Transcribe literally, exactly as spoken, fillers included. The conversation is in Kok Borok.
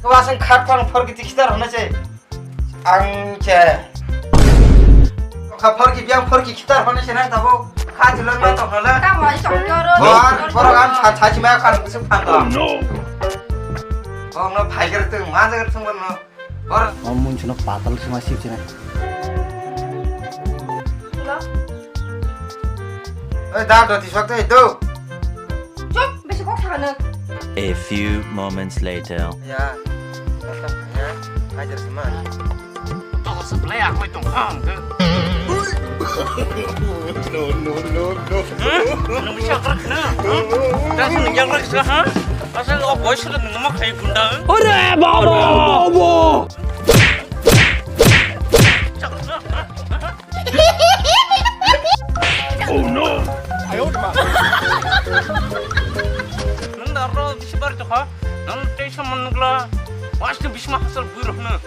Ko asang khat phang phor ki tikhitar hone se. Ang che. Kha phor ki biang phor ki khitar hone se nang tabo. Kha chulon ma tok nala. Tamo ai tok joro. Bor, bor an cha cha chi ma khan su phan do. Oh no. Oh no, phai ger tu ma jagar sung no. Bor. Om mun chuno patal sima sip chine. Hello? Oi, da do ti sok te do. Chop, besi kok sakano. A few moments later. Ya. Ya. Hajar sima. Toko supply akoi tong ang ke. No, no, no, no. Hah? Nung siya krak na? Hah? Dah sini yang lagi sih, ha? Asal oh boy sudah nunggu mak kayak gunda. Ore baba! Baba! Oh no! Nung da ro bisi bar jokha. Nung tei saman nukla. Pasti bisma hasal bui rohna.